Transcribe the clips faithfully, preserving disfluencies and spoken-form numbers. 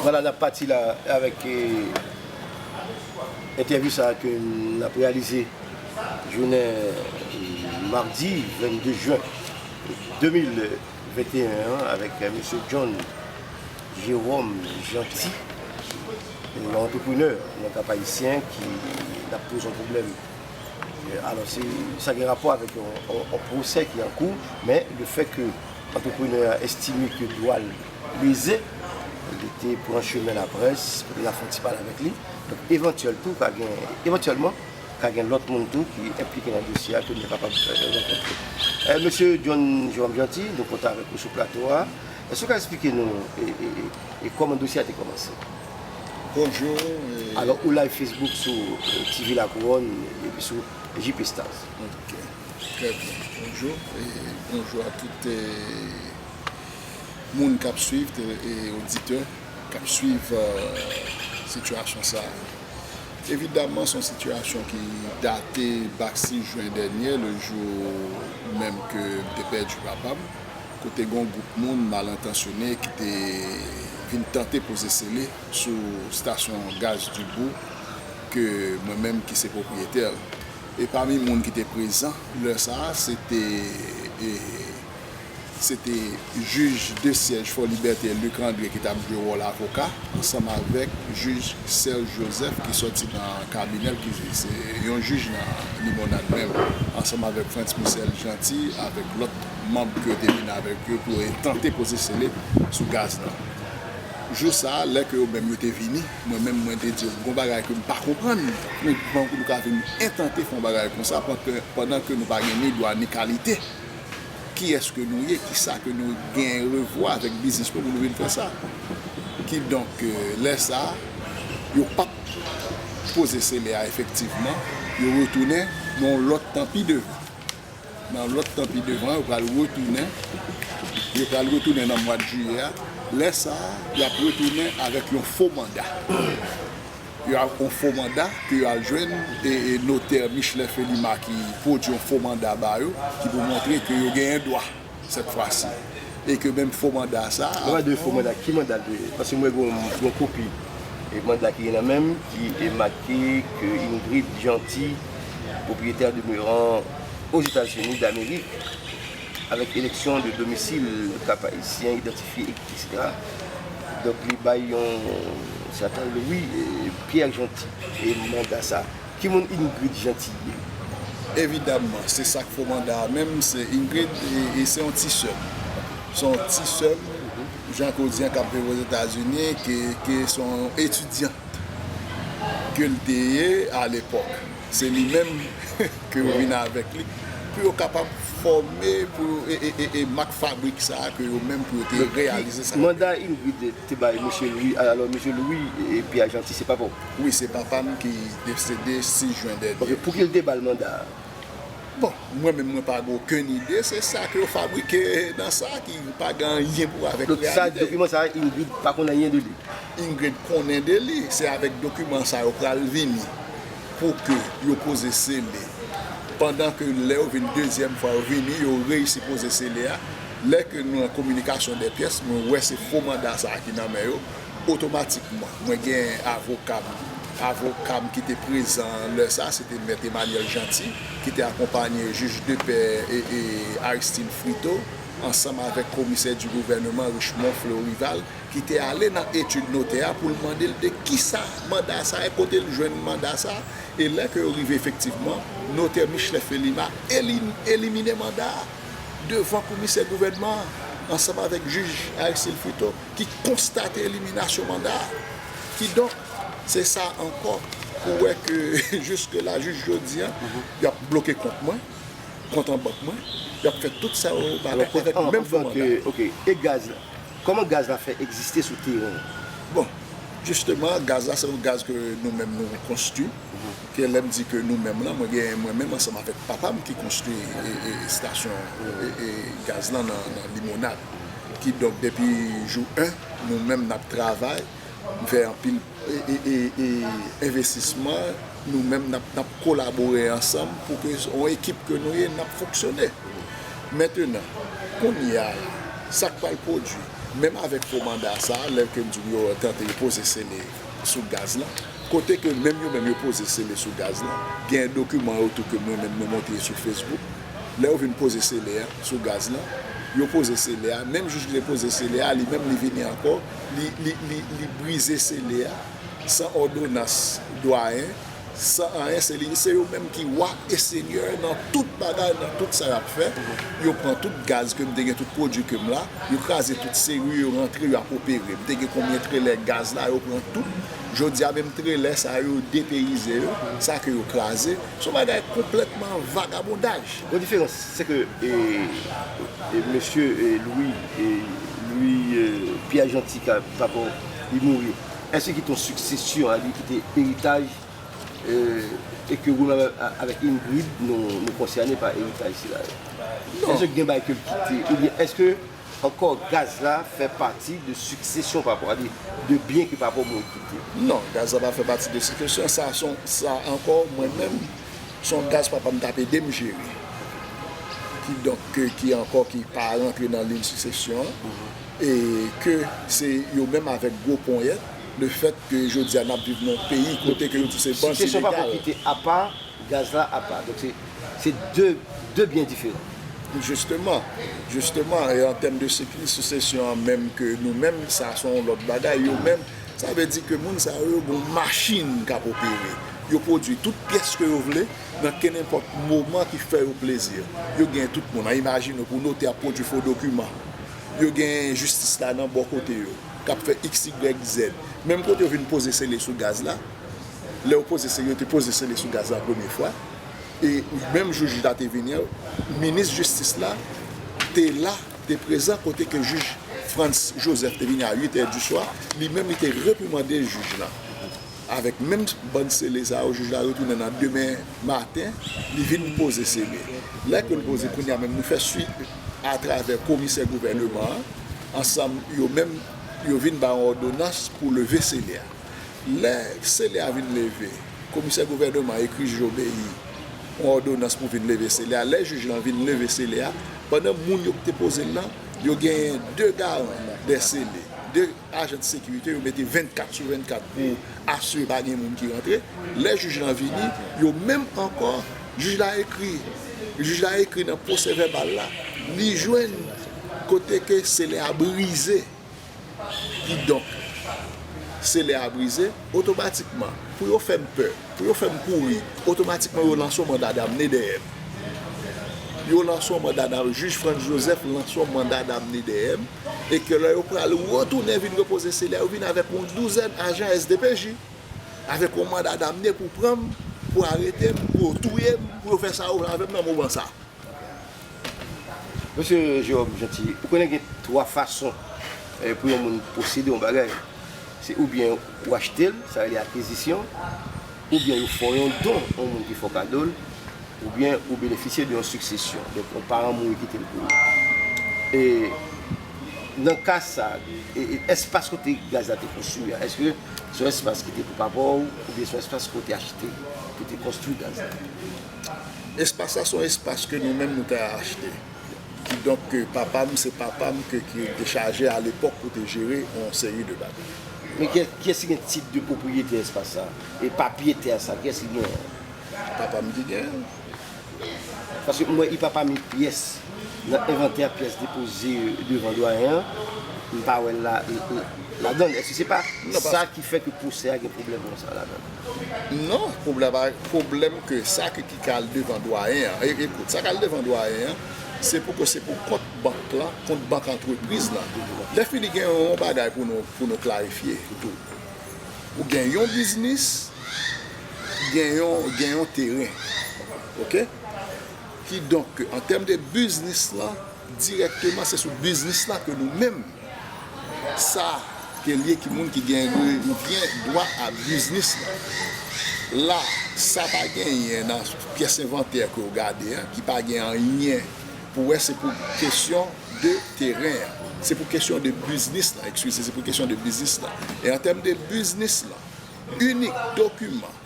Vwala, n ap pati la avèk, eh, entèvyou sa a ke n ap reyalize jounen, eh, madi vennde jen de mil venteyen an avèk, eh, mesye John Jérôme Jeanty, yon antreprenè nan Kap Ayisyen ki n ap poze yon pwoblèm. Eh, alò, se, sa gen rapò avèk yon, yon, yon pwosè ki an kou, men lefètke antreprenè a estime ke dwa l leze, li te pran chemen laprès, kote n ap fè yon ti pale avèk li. Donk, evantyèl tou, ka gen, evantyèlman, ka gen lòt moun tou ki enplike nan dosye a ke nou kapab, eh, rankontre. Eh, mesye John Jérôme Jeanty, nou kontan avèk ou sou plato a. Èske w ka eksplike nou, e, e, e, e kòman dosye a te kòmanse? Bonjou. E alò, ou live Facebook sou, eh, T V Lakouwòn epi sou J P Stars. Ok. Trè byen. Bonjou. E bonjou a tout, eh, moun k ap swiv, te- e oditè k ap swiv, eh, sitiyasyon sa a. Evidaman, se yon sitiyasyon ki date bak sis jen dènye, le jou menm ke m te pèdi papa m, kote gen yon gwoup moun mal entansyone ki te vin tante poze sele sou stasyon gaz Dibou, ke mwen menm ki se pwopriyetè l. E pami moun ki te prezan lè sa a, se te, e, se te jij de syèj Fòlibète, Luc André, ki t ap jwe wòl avoka, ansanm avèk jij Serge Joseph, ki sòti nan kabinè l, ki se yon jij nan Limonad menm, ansanm avèk Frantz Michel Jeanty, avèk lòt manm ke yo te vin avèk yo pou yo tante poze sele sou gaz lan. Jou sa a, lè ke yo menm yo te vini, mwen menm mwen te di yo, gon bagay ke m pa konprann. Nou, nou ka vin entante fè yon bagay konsa, pandan, pandan ke nou pa gen ni dwa ni kalite. Kiyès ke nou ye, kisa ke nou gen revwa avèk biznis nou pou nou vin fè sa. Kidonk, eh, lè sa a, yo p ap poze sele a efektivman, yo retounen nan yon lòt tan pi devan. Nan lòt tan pi devan, yo pral retounen, yo pral retounen nan mwa jiyè a. Lè sa a, y ap retounen avèk yon fo manda. Yo ap yon fo manda ke yo al jwenn e, e notè Michelet Felima ki pwodui yon fo manda ba yo, ki pou montre ke yo genyen dwa sèt fwa si. E ke menm fo manda sa a. Lè w pale de fo manda, ki manda l te ye? Paske m wè gen yon, yon kopi e manda ki gen nan men m, ki e make ke Ingrid Jeanty, propriétaire demeurant aux États-Unis d'Amérique, avec élection de domicile, Cap-Haïtien identifié, et cetera. Donk, li bay yon sèten Louis, eh, Pierre Jeanty, e manda sa. Ki moun Ingrid Jeanty ye? Evidaman, se sa k fo manda a menm, se Ingrid, e, e se yon ti sè m. Se yon ti sè m, jan ke w di an, k ap viv Ozetazini, ke, ke se yon etidyant ke l te ye alepòk. Se li menm ke yo vin avèk li pou yo kapab fòme pou e, e, e, e mak fabrik sa a ke yo menm pou yo te reyalize sa. Manda Ingrid te bay mesye Louis, alò mesye Louis e Pierre Jeanty se papa w? Wi, se papa m ki desede sis jen dènye. Ok, pouki l te ba l manda a? Bon, mwen menm mwen pa gen okenn ide, se sa ke yo fabrike nan sa ki pa gen anyen pou wè avèk reyalite. Donk sa, dokiman sa a, Ingrid pa konn anyen de li? Ingrid konnen de li, se avèk dokiman sa yo pral vini pou ke yo poze sele. Pandan ke lè yo vin dezyèm fwa yo vini, yo reyisi poze sele a. Lè ke nou an kominikasyon dè pyès, mwen wè se fo manda sa a ki nan men yo. Otomatikman, mwen gen avoka m. Avoka m ki te prezan lè sa, se te Mèt Emmanuel Jeanty, ki te akonpanye jij de pè e, e Aristide Friteau, ansanm avèk komisè di gouvèneman Richemond Florival, ki te ale nan etid notè a pou l mande l de kisa manda sa a, e kote l jwenn manda sa a. E lè ke yo rive efektivman, notè Michelet Felima eli-, elimine manda a devan komisè gouvènman an, ansanm avèk jij Aristide Friteau, ki konstate eliminasyon manda a. Kidonk, se sa ankò, pou wè ke jiske la, jis jodi a, y ap bloke kont mwen, kont an bank mwen, y ap fè tout sa yo bagay avèk menm fo manda. Ok, e gaz la? Kòman gaz la fè egziste sou teren an? Bon, jisteman, gaz la, se yon gaz ke nou menm nou konstwi. Ke lè m di ke nou menm lan, mwen gen mwen menm ansanm avèk papa m ki konstwi, e, e, estasyon, e, e, gaz lan nan, nan Limonad. Kidonk, depi jou en, nou menm n ap travay, n fè anpil e, e, e, e envestisman, nou menm n ap, n ap kolabore ansanm pou ke yon ekip ke nou ye, n ap fonksyone. Mentenan, kounye a la, sa k pral pwodui, Menm avèk fo manda sa, lè ke m di w yo tante yo poze sele sou gaz lan, kote ke menm yo menm yo poze sele sou gaz lan, gen dokiman yo tou ke mwen menm mwen montre sou Facebook. Lè yo vin poze sele a sou gaz lan, yo poze sele a, menm jij ki te poze sele a, li menm li vini ankò, li, li, li, li brize sele a san òdonans dwayen, san anyen, se li, se yo menm ki wa e senyè nan tout bagay, nan tout sa y ap fè. Yo pran tout gaz ke m te gen, tout pwodui ke m la, yo kraze tout seri, yo rantre, yo ap opere. M te gen konbyen trelè gaz la, yo pran tout. Jodi a menm trelè sa yo depeyize yo, sa ke yo kraze. Se yon bagay konplètman vagabondaj. Gon diferans, se ke e, e, mesye e, Louis, e, Louis e, Pierre Jeanty, ka, papa, li mouri. Èske ki te yon siksesyon a li ki te eritaj e, e ke ou menm avèk Ingrid, nou, nou konsène pa eritaj sila yo? Non. Èske gen bagay ke l kite, oubyen èske ankò gaz la fè pati de siksesyon pa rapò a li, de byen ke papa w mouri kite? Non, gaz la pa fè pati de siksesyon. Sa, son, sa ankò, mwen menm, son gaz papa m t ap ede m jere. Kidonk, ke, ki ankò, ki pa rantre nan liy siksesyon an. E ke se yo menm avèk gwo ponyèt, lefèt ke jodi a n ap viv nan yon peyi kote ke yo di se bann ilegal. Siksesyon pa pou kite apa, gaz la apa. Donk se, se de, de byen diferan. Jisteman, jisteman, e an tèm de sik-, siksesyon an menm ke nou menm, sa se yon lòt bagay, yo menm, sa vle di ke moun sa yo, yo gen yon machin k ap opere. Yo pwodui tout pyès ke yo vle, nan kenenpòt moman ki fè yo plezi. Yo gen tout moun. An imajine w pou notè ap pwodui fo dokiman. Yo gen jistis la nan bò kote yo, k ap fè iks, igrèk, zèd. Menm kote yo vin poze sele sou gaz la, lè yo poze sele, yo te poze sele sou gaz la premye fwa, e menm jou jij la te vini an, minis jistis la te la, te prezan kote ke jij Frantz Joseph te vini a uit è di swa, li menm li te reprimande jij la. Avèk menm bann sele sa yo, jij la retounen nan demen maten, li vin poze sele. Lè ke l poze, kounye a menm nou fè swiv atravè komisè gouvèneman an, ansanm yo menm, yo vin bay yon òdonans pou leve sele a. Lè sele a vin leve, komisè gouvèneman ekri jij Obéi yon òdonans pou vin leve sele a. Lè jij lan vin leve sele a, pandan moun yo ki te poze l lan, yo genyen de garan dè sele, de ajan de sekirite, yo mete vennkat sou vennkat pou asire pa gen moun ki rantre. Lè jij lan vini, yo menm ankò, jij la ekri, jij la ekri nan pwosè vèbal la, li jwenn kote ke sele a brize. Kidonk, sele a brize, otomatikman, pou yo fè m pè, pou yo fè m kouri, otomatikman yo lanse yon manda damne dèyè m. Yo lanse yon manda damne, jij Frantz Joseph lanse yon manda damne dèyè m, e ke lè yo pral retounen vin repoze sele a, yo vin avèk yon douzèn ajan S D P J, avèk yon manda damne pou pran m, pou arete m, pou yo touye m, pou yo fè sa yo vle avè m nan moman sa. Mesye Jérôme Jeanty, ou konnen gen twa fason eh, pou yon moun posede yon bagay. Se oubyen ou achte l, sa rele akizisyon, oubyen yo fè w yon don, yon moun ki fè w kado l, oubyen ou benefisye de yon siksesyon. Donk, yon paran mouri kite l pou ou. E nan ka sa, e, e espas kote gaz la te konstwi a, èske se yon espas ki te pou papa w, oubyen se yon espas ke w te achte, ke w te konstwi gaz la? Espas la se yon espas ke nou menm nou te achte. Kidonk, ke papa m, se papa m ke, ki te chaje alepòk pou te jere yon seri de bagay. Men kiyès, kiyès ki gen tit de pwopriyete espas sa? E papye tè sa, kiyès ki genyen? Papa m ki genyen. Paske m wè li pa pami pyès nan envantè pyès depoze devan dwayen an, m pa wè l la, ladan l. Èske se pa sa ki fè ke pwosè a gen pwoblèm konsa ladan l? Non, pwoblèm a, pwoblèm ke sa ki, ki ka al devan dwayen an. E, ekout, sa k al devan dwayen an, se pou ke se pou kont bank lan, kont bank antrepriz lan. Lè fini gen yon bagay pou nou, pou nou klarifye tou. Ou gen yon biznis, gen yon, gen yon teren. Oke? Kidonk, an tèm de biznis lan, dirèkteman, se sou biznis lan ke nou menm, sa ke l ye ki moun ki gen, gen dwa a biznis lan. La, sa pa genyen nan pyès envantè ke w gade an, ki pa gen anyen pou wè, se pou kesyon de teren an. Se pou kesyon de biznis lan, eskize, se pou kesyon de biznis lan. E an tèm de biznis lan, inik dokiman,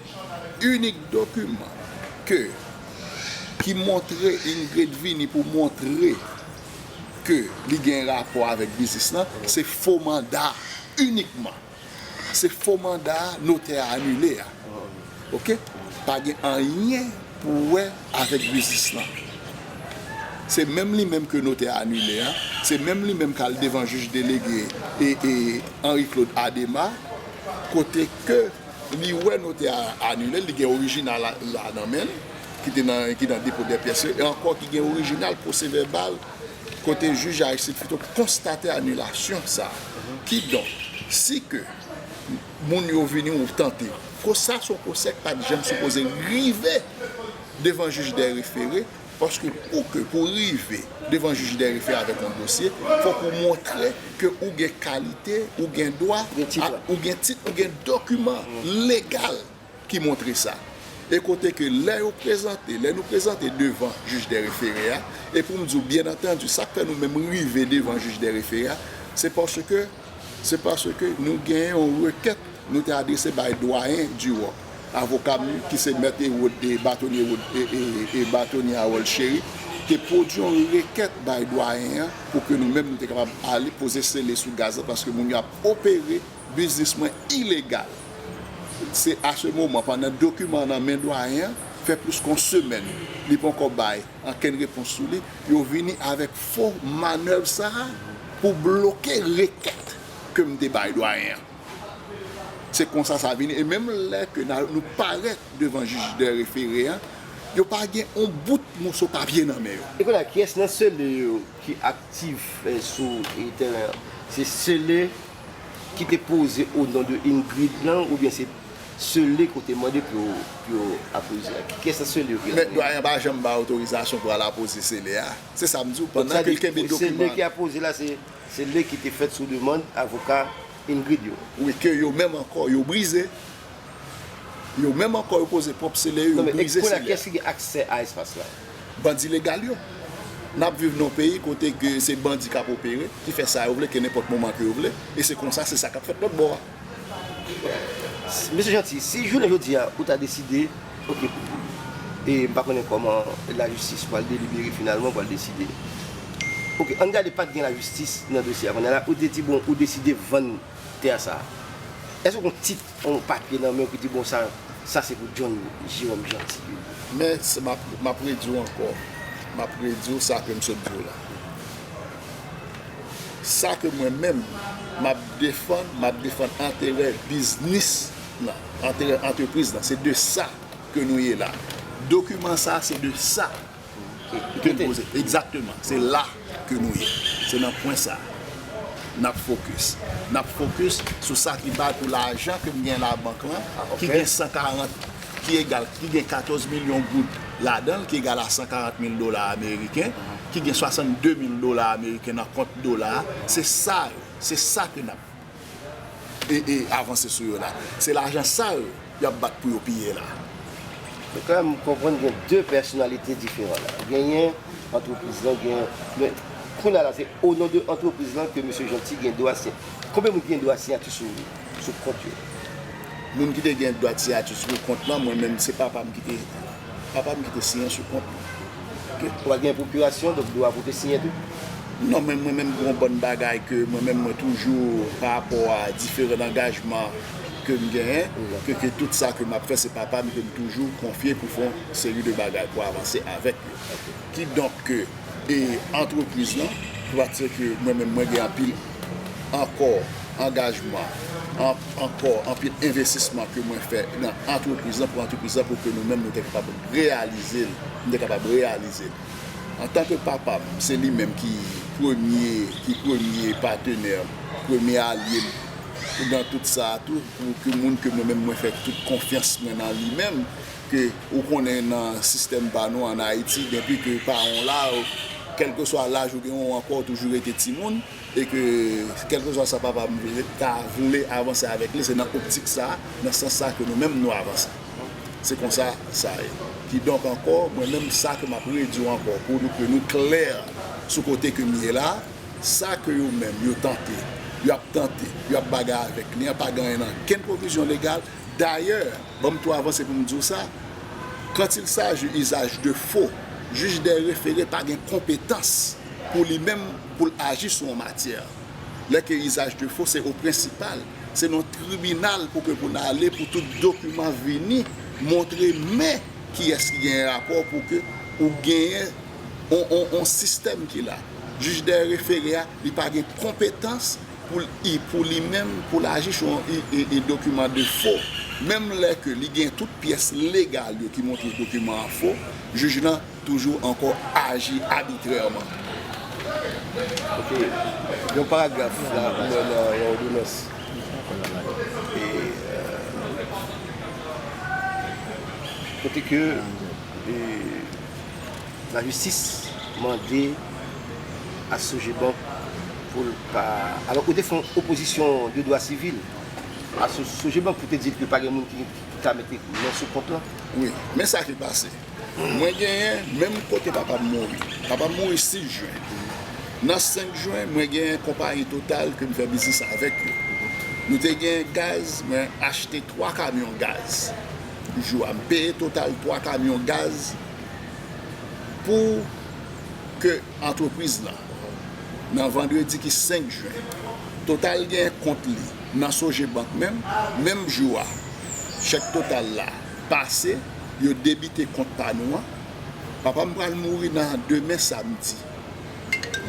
inik dokiman ke, ki montre Ingrid vini pou montre ke li gen rapò avèk biznis lan, se fo manda inikman. Se fo manda notè a anile a. Oke? Pa gen anyen pou wè avèk biznis lan. Se menm li menm ke notè a anile a, se menm li menm k al devan jij delege e, e Henri Claude Adéma, kote ke li wè notè a anile, li gen orijinal la, la nan men l, ki te nan, ki nan depo dè pyès yo, e ankò ki gen orijinal pwosevèbal kote jij Aristide Fito konstate anilasyon sa. Kidonk, si ke moun yo vini ou tante, pwosè a se yon pwosè k pa t janm sipoze rive devan jij dè refere, paske pou ke, pou rive devan jij dè refere avèk yon dosye, fòk ou montre ke ou gen kalite, ou gen dwa, ou gen tit, ou gen dokiman legal ki montre sa. E kote ke lè yo prezante, lè nou prezante devan jij dè refere a, e pou m di w, byen antandi, sa k fè nou menm rive devan jij dè refere a, se paske, se paske nou gen yon rekèt nou te adrese bay dwayen Duroc, avoka m ki se mèt Ewod, e batonye Ewod, e, e, e batonye Harold Chéry, te pwodui yon rekèt bay dwayen an pou ke nou menm nou te kapab ale poze sele sou gaz la, paske moun yo ap opere biznis mwen ilegal. Se a se moman, pandan dokiman an nan men dwayen an, fè plis ke yon semèn, li poko bay ankenn repons sou li, yo vini avèk fo manèv sa a pou bloke rekèt ke m te bay dwayen an. Se konsa sa vini. E menm lè ke n a, nou parèt devan jij dè refere an, yo pa gen yon bout moso papye nan men yo. E kounye a, kiyès nan sele yo ki aktif, eh, sou, eh, teren an? Se sele ki te poze o non de Ingrid lan, oubyen se sele kote mande pou yo, pou yo apoze a? Kiyès nan sele yo ki la? Men dwayen pa janm bay otorizasyon pou al apoze sele a. Se sa m di w, pandan ke l kenbe dokiman. Sele ki apoze la, se sele ki te fèt sou demann avoka Ingrid yo. Wi, ke yo menm ankò, yo brize. Yo menm ankò, yo poze pwòp sele yo, yo brize sele a. Kounye a, kiyès ki gen aksè a espas la? Bandi legal yo. N ap viv nan yon peyi kote ke se bandi k ap opere, ki fè sa yo vle, ke nenpòt moman ke yo vle, e se konsa, se sa k ap fèt lòt bò a. Mesye Jeanty, si jounen jodi a, ou ta deside, oke, e m pa konnen kòman lajistis pral delibere finalman, pral deside. Oke, ann gade, pa t gen lajistis nan dosye a. Kounye a la, ou te di, bon, ou deside vann tè a sa. Èske w gen yon tit, yon papye nan men w ki di, bon, sa, sa se pou John Jérôme Jeanty? Men, se, m ap, m ap redi w ankò. M ap redi w sa ke m sot di w la. Sa ke mwen menm, m ap defann, m ap defann enterè biznis lan, enterè antrepriz lan. Se de sa ke nou ye la. Dokiman sa, se de sa ke n poze. Egzakteman. Se la ke nou ye. Se nan pwen sa. N ap fokis. N ap fokis sou sa ki bay pou lajan ke m gen labank lan, ki gen san karant, ki egal, ki gen katòz milyon goud ladan l, ki egal a san karant mil dola ameriken, ki gen swasannde mil dola ameriken nan kont dola a. Se sa yo. Se sa ke n ap e, e avanse sou yo la. Se lajan sa yo y ap bat pou yo piye la. Men kanmenm, m konprann gen de pèsonalite diferan la. Genyen antrepriz lan, gen, men kounye a la, se o non de antrepriz lan ke mesye Jeanty gen dwa siyen. Konbyen moun ki gen dwa siyati sou, sou kont yo? Moun ki te gen dwa siyati sou kont lan, mwen menm, se papa m ki te, papa m ki te siyen sou kont lan. Oke? Ou pa gen pwokirasyon, donk dwa pou te siyen tou? Non, men mwen menm, gen yon bann bagay ke mwen menm, mwen toujou, pa rapò a diferan angajman ke m genyen, ke, ke tout sa ke m ap fè, se papa m ke m toujou konfye pou fè yon seri de bagay, pou avanse avèk yo. Kidonk, ke, e antrepriz lan, paske mwen menm, mwen gen anpil ankò angajman, an-, ankò anpil envestisman ke mwen fè nan antrepriz lan, pou antrepriz lan, pou ke nou menm, nou te kapab reyalize l, nou te kapab reyalize l. Antanke papa m, se li menm ki premye, ki premye patenè m, premye alye m nan tout sa a tou, pou ke moun ke mwen menm mwen fè tout konfyans mwen nan li menm, ke ou konnen nan sistèm pa nou ann Ayiti, depi ke pa w la, kèlkeswa laj ou gen, ou ankò toujou rete timoun, e ke kèlkeswa sa papa m vle, ta vle avanse avèk li, se nan optik sa, nan sans sa ke nou menm nou avanse. Se konsa sa ye. Kidonk ankò, mwen menm sa ke m ap redi w ankò, pou nou, ke nou klè sou kote ke m ye la, sa ke yo menm yo tante, y ap tante, y ap bagay avèk li an, pa gen ankenn pwovizyon legal. Dayè, ban m tou avanse pou m di w sa, quand il s'agit usage de faux, jij dè refere pa gen konpetans pou li menm, pou l aji sou yon matyè. Lè ke usage de faux, se o prensipal, se nan tribinal pou ke pou n ale, pou tout dokiman vini montre men kiyès ki genyen rapò pou ke ou genyen on, on, on sistèm ki la. Jij dè refere a, li pa gen konpetans pou l, pou li menm, pou l aji sou yon, e, e, e dokiman de fo. Menm lè ke li gen tout pyès legal yo ki montre dokiman an fo, jij lan toujou ankò aji abitrèman. Ok. Yon paragraf la, ou wè nan yon òdonans. E, euh, kote ke, e, lajistis mande a Sogebank pou l pa. Alò, ou te fè yon opozisyon de dwa sivil a So-, Sogebank pou te di ke pa gen moun ki, ki ka mete men sou kont lan. Wi, men sa ki pase. Mwen genyen, menm kote papa m mouri. Papa m mouri sis jen. Nan senk jen, mwen genyen konpayi Total ke m fè biznis avèk yo. Nou te genyen gaz, mwen achte twa kamyon gaz. Jou a, m peye Total twa kamyon gaz pou ke antrepriz lan, nan vandredi ki senk jen, Total gen kont li nan Sogebank menm, menm jou a, chèk Total la pase, yo debite kont pa nou an. Papa m pral mouri nan demen samdi.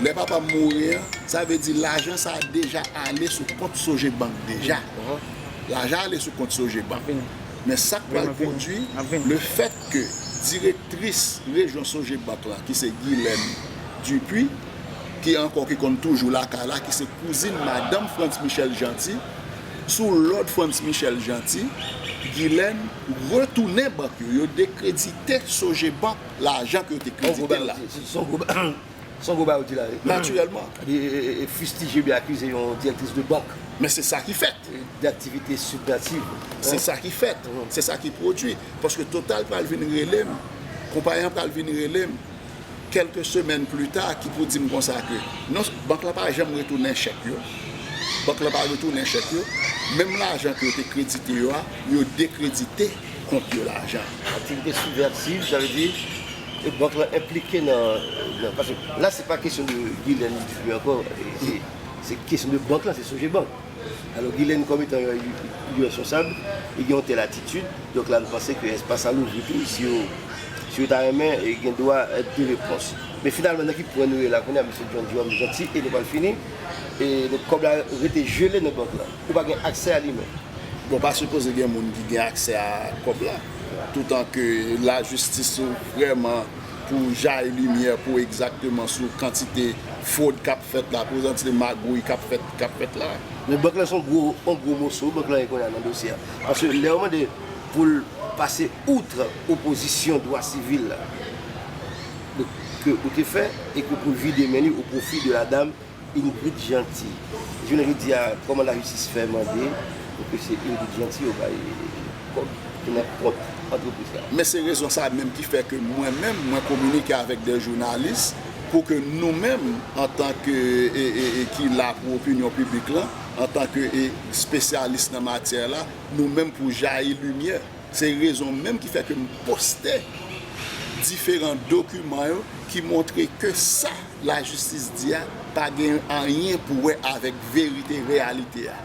Lè papa m mouri an, sa vle di lajan sa a deja ale sou kont Sogebank deja. Lajan ale sou kont Sogebank. Men sa k pral pwodui, lefètke direktris rejyon Sogebank lan, ki se Guylaine Dupuy, ki ankò ki konn toujou lakay la, ki se kouzin madanm Frantz Michel Jeanty, sou lòd Frantz Michel Jeanty, Guylaine retounen bank yo, yo dekredite Sogebank lajan ke yo te kredite l la. Son gwo bagay ou di la, wi. Natirèlman. E, e, e, e fistije oubyen akize yon direktris de bank. Men se sa ki fèt. D'aktivite sibvantiv. Se sa ki fèt. Se sa ki pwodui. Paske Total pral vin rele m, konpayi an pral vin rele m, kèlke semèn pli ta, ki pou di m konsa ke non, bank lan pa janm retounen chèk yo. Bank lan pa retounen chèk yo. Menm lajan ke yo te kredite yo a, yo dekredite kont yo lajan. Aktivite sibvantiv, sa vle di, e bank lan enplike nan, nan, paske la, se pa kesyon de Guylaine Dupuy ankò, e se, se kesyon de bank lan, se Sogebank. Alò, Guylaine, kòm etan yon, yon responsab, li gen yon tèl atitid, donk la, nou panse ke espas la louvri pou li, si yo, si yo ta renmen, e gen dwa, e, de repons. Men finalman, nan ki pwen nou ye la, kounye a, mesye John Jerome Jeanty, e nou pral fini, e donk, kòb la rete jele nan bank lan. Ou pa gen aksè a li menm. Bon, pa sipoze gen moun ki gen aksè a kòb la. Toutan ke lajistis vrèman pou jayi limyè pou egzakteman sou kantite fwod k ap fèt la, pou kantite magouy k ap fèt, k ap fèt la. Men bank lan se yon gwo, yon gwo moso, bank lan ye kounye a nan dosye a. Paske lè yo mande pou l pase out opozisyon dwa sivil la, ke ou te fè, e ke pou l vide men li o pwofi de la dam Ingrid Jeanty. Jounen jodi a, kòman lajistis fè mande pou ke se Ingrid Jeanty yo bay kòb ki nan kont antrepriz la? Men se rezon sa menm ki fè ke mwen menm, mwen kominike avèk de jounalis pou ke nou menm, antanke, e, e, e, ki la pou opinyon piblik lan, antanke, e, espesyalis nan matyè la, nou menm pou jayi limyè. Se rezon menm ki fè ke m poste diferan dokiman yo ki montre ke sa lajistis di a pa gen anyen pou wè avèk verite, reyalite a.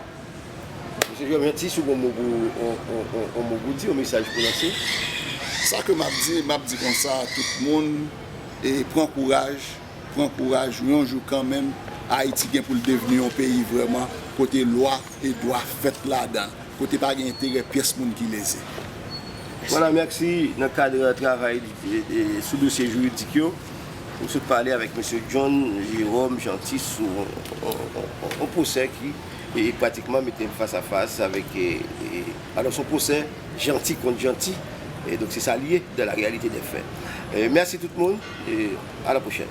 Mesye Jerome Jeanty, si w gen yon mo pou, yon, yon, yon, yon mo pou di, yon mesaj pou lanse. Sa ke m ap di, m ap di konsa, tout moun, e, pran kouraj, pran kouraj, yon jou kanmenm, Ayiti gen pou l devni yon peyi vrèman kote lwa e dwa fèt ladan, kote pa gen enterè pyès moun ki leze. Vwala, mèsi. Nan kad travay, e, e, sou dosye jiridik yo, nou sot pale avèk mesye John Jerome Jeanty sou yon, yon, yon, yon pwosè ki, e, pratikman mete m fas a fas avèk, e, e, alò, se yon pwosè Jeanty kont Jeanty. E donk, se sa l ye, dans la réalité des faits. E, mèsi tout moun, e, à la prochaine.